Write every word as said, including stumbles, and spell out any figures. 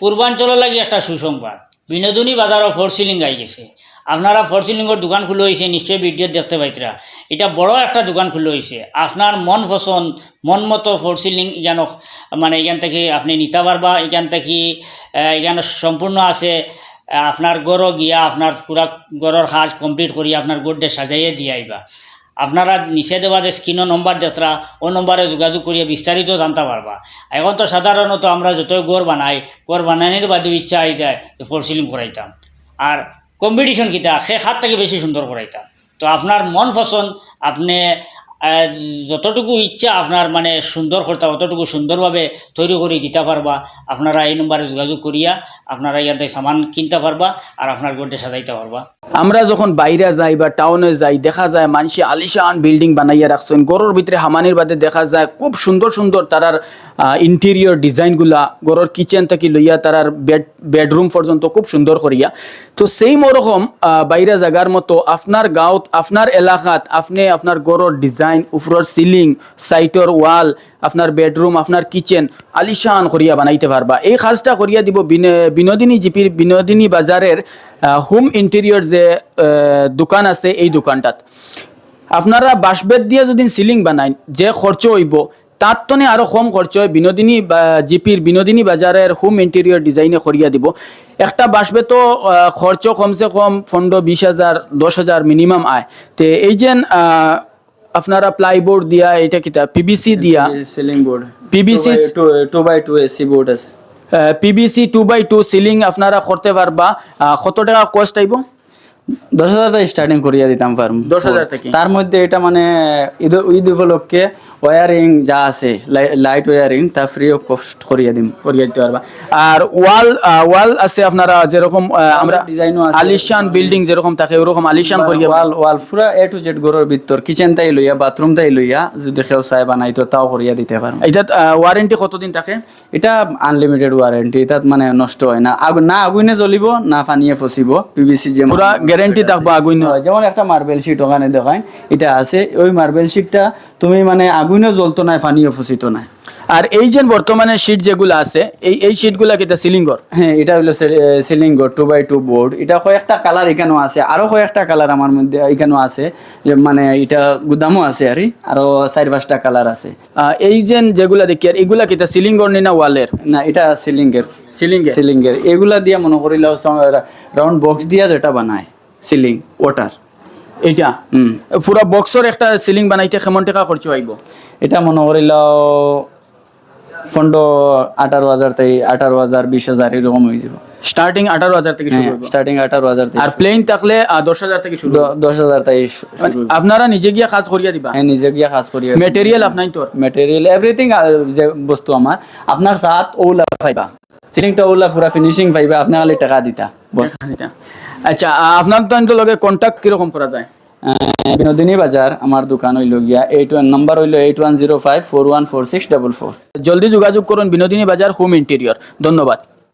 পূর্বাঞ্চলর লাগি একটা সুসংবাদ, বিনোদিনী বাজারো ফলস সিলিং আই গেছে। আপনারা ফলস সিলিংর দোকান খুলা অইছে, নিশ্চয় ভিডিও দেখতে পাইতরা। ইটা বড় একটা দোকান খুলা অইছে। আপনার মন পছন্দ, মন মতো ফলস সিলিং ইখানো, মানে, ইখান থাকি আপনে নিতা পারবা। ইখান থাকি, আহ, ইখানো সম্পূর্ণ আছে। আহ, আপনার ঘরো গিয়া আপনার পুরা ঘরর কাজ complete করি আপনার ঘরটা সাজাইয়া দিয়া আইবা। আপনারা নিচে দেওয়া যে স্ক্রিনো নম্বর দেখরা, ও নম্বরে যোগাযোগ করিয়া বিস্তারিত জানতা পারবা। এখন তো সাধারণত আমরা যতই ঘর বানাই, ঘর বানানির বাদে ইচ্ছা অই যায় যে ফলস সিলিং করাইতাম। আর কম্পিটিশন কিতা, কে কার থাকি বেশি সুন্দর করাইতাম। তো আপনার মন পছন্দ, আপনে, আহ, যতটুকু ইচ্ছা আপনার, মানে, সুন্দর করতা, অতটুকু সুন্দরভাবে তৈরি করি দিতা পারবা। আপনারা এই নম্বরে যোগাযোগ করিয়া আপনারা ইয়াতে সামান কিনতা পারবা আর আপনার ঘরটা সাজাইতা পারবা। আমরা যখন বাইরে যাই বা টাউনে যাই, দেখা যায় মানষে আলিশান বিল্ডিং বানাইয়া রাখছইন, ঘরর ভিতরে হামানির বাদে দেখা যায় খুব সুন্দর সুন্দর তারার, আহ, ইন্টেরিয়র ডিজাইনগুলা, ঘরর কিচেন থাকি লইয়া তারার বেড, বেডরুম পর্যন্ত খুব সুন্দর করিয়া। তো same ওরকম, আহ, বাইরে জাগার মতো আপনার গাঁওত, আপনার এলাকাত আপনে আপনার ঘরর ডিজাইন, উপরর সিলিং, সাইডর ওয়াল, আপনার বেডরুম, আপনার কিচেন আলিশান করিয়া বানাইতে পারবা। এই কাজটা করিয়া দিব বিন-, বিনোদিনী জিপির, বিনোদিনী বাজারের, আহ, হোম ইন্টেরিয়র যে, আহ, দোকান আছে, এই দোকানটাত আপনারা বাঁশ বেত দিয়া যদি সিলিং বানাইন, যে খরচ অইবো, তার তনে আরো কম খরচ অয় বিনোদিনী বা-, জিপির বিনোদিনী বাজারের হোম ইন্টেরিয়র ডিজাইনে করিয়া দিব। একটা বাঁশ বেতো, আহ, খরচ কমসে কম পনেরো, বিশ হাজার, দশ হাজার মিনিমাম আয়। তে এই যে, আহ, আপনারা প্লাইবোর্ড দিয়া, এটা কিতা, পিভিসি দিয়া, ceiling board. PVC. Two by two, two by two AC board আছে। আহ, PVC two by two ceiling আপনারা করতে পারবা। আহ, কত টাকা কস্ট আইবো? দশ হাজার থাকি স্টার্টিং করিয়া দিতাম পারমু। দশ হাজার থাকি? তার মধ্যে এটা, মানে, ঈদ, ঈদ উপলক্ষে ওয়্যারিং যা আছে, লাই-, লাইট ওয়্যারিং, তা ফ্রি অফ কস্ট করিয়া দিমু। করিয়া দিতে পারবা। আর ওয়াল, আহ, ওয়াল আছে আপনারা যেরকম, আহ, আমরা ডিজাইনও আছে। আলিশান বিল্ডিং যেরকম থাকে, ওরকম আলিশান করিয়া ওয়াল, ওয়াল পুরা এ টু জেড ঘরর ভিতর, কিচেন তাই লইয়া, বাথরুম তাই লইয়া, যদি কেউ চায় বানাইতো, তাও করিয়া দিতে পারমু। এটাত, আহ, ওয়ারেন্টি কতদিন থাকে? এটা আনলিমিটেড ওয়ারেন্টি, এটাত, মানে, নষ্ট হয় না। আগ-, না আগুইনে জ্বলিব, না পানিয়ে ফসিব, পিভিসি যে পুরা মানে গ্যারান্টি থাকবো আগুইনে। হয়, যেমন একটা মার্বেল শিট ওখানে দেখায়, এটা আছে, ওই মার্বেল শিটটা তুমি, মানে, আগুইনে জ্বলতো না, পানিয়ে ফসিতো না। আর এই যে বর্তমানে শিট যেগুলা আছে, এই, এই শিটগুলা কিতা সিলিং ঘর? হ্যাঁ, এটা হলো সে-, এ, সিলিং ঘর, টু বাই টু বোর্ড। এটা কয়েকটা কালার এখানেও আছে, আরো কয়েকটা কালার আমার মধ্যে এখানেও আছে, যে, মানে, এটা গুদামও আছে আর কি, আরো চার পাঁচটা কালার আছে। আহ, এই যে যেগুলা দেখি আর, এগুলা কিতা সিলিং ঘর নি না ওয়ালের? না, এটা সিলিং এর। সিলিং এর? সিলিং এর। এগুলা দিয়া মনে করিলাও সম-, রা-, রাউন্ড বক্স দিয়া যেটা বানায়, সিলিং, ওয়াটার। এটা? হুম। পুরা বক্সর একটা সিলিং বানাইতে কেমন টাকা খরচ আইবো? এটা মনে করিলাও পনেরো, আঠারো হাজার তাই, আঠারো হাজার, বিশ হাজার এরকম হয়ে যাবে। স্টার্টিং আঠারো হাজার থেকে শুরু হ্যাঁ, হইবো। স্টার্টিং আঠারো হাজার থেকে আর শুরু। প্লেন থাকলে, আহ, দশ হাজার থেকে শুরু দ-, হইবো। দশ হাজার তাই শু-, মানে, শুরু হইবো। আপনারা নিজে গিয়া কাজ করিয়া দিবা? হ্যাঁ, নিজে গিয়া কাজ করিয়া দিবা। মেটেরিয়াল আপনাই তোর? মেটেরিয়াল, এভরিথিং, আহ, যে বস্তু আমার, আপনার সাথ ওলা পাইবা। সিলিংটা ওলা পুরা ফিনিশিং পাইবা, আপনি খালি টাকা দিতা, বস। আচ্ছা, আহ, আপনার তো লগে কন্ট্যাক্ট কিরকম করা যায়? আহ, বিনোদিনী বাজার, আমার দোকান হইল গিয়া এইট ওয়ান, নাম্বার হইল eight one zero five four one four six double four. জলদি যোগাযোগ করুন বিনোদিনী বাজার হোম ইন্টেরিয়র। ধন্যবাদ।